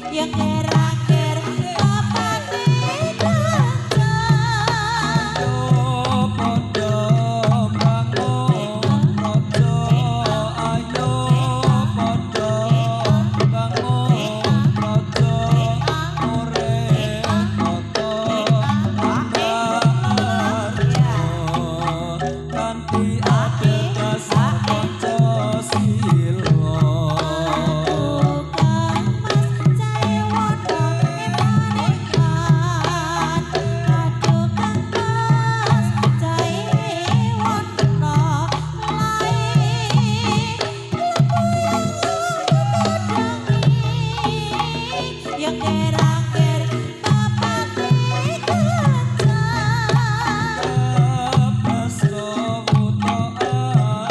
Yang keraker papate kencang. Ayo padha bangun raja, ayo padha bangun raja, urip tata raharja kanthi adhedhasar Pancasila. Aduh Kang Mas Jaewono eman-eman. Aduh Kang Mas Jaewono lae lemuyung kudangi. Yang keraker papate kencang. Kabasta wuta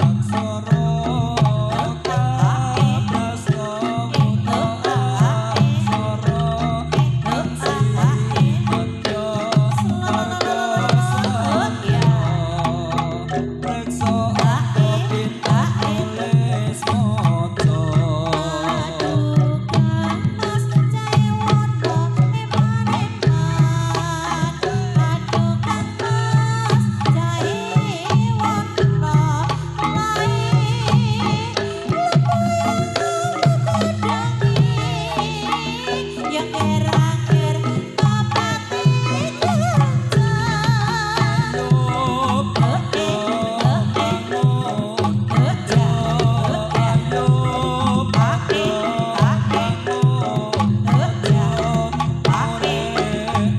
aksara, kabasta wuta aksara, sinetya marga satya, preksa angka pinter tulis maca. Aduh Kang Mas Jaewono eman-eman. Aduh Kang Mas Jaewono lae lemuyung kudangi. Yang keraker papate kencang. Ayo padha bangun raja, ayo padha bangun raja, urip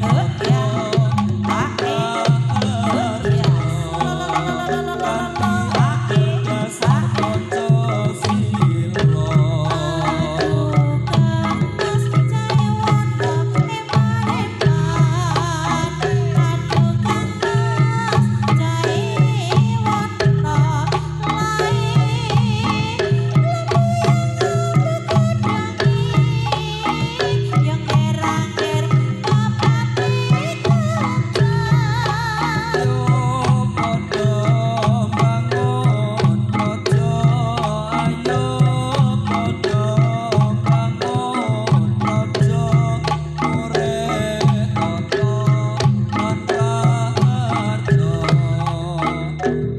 tata raharja kanthi adhedhasar Pancasila. Aduh Kang Mas Jaewono eman-eman. Aduh Kang Mas Jaewono lae lemuyung kudangi. Yang keraker papate kencang. Ayo padha bangun raja, ayo padha bangun raja, urip tata lan raharja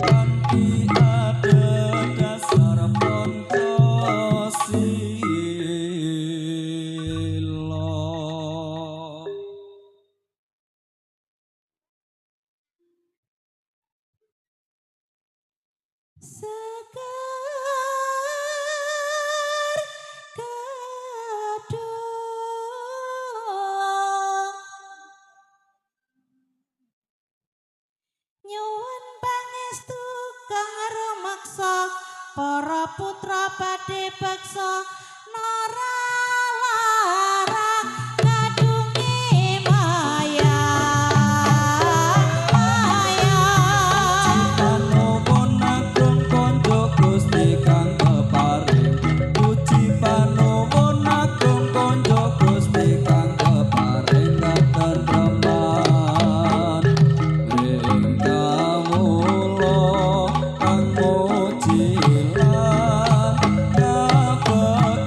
kanthi adhedhasar Pancasila. Sekar kadung nyuwun pangestu kang rumaksa para putra badhe beksa nora larang kadunge maya maya. Panuwun agung konjuk Gusti kang keparing, puji panuwun agung konjuk Gusti kang keparing katentreman ring kawula kang muji lan kabegjan.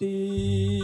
Putih.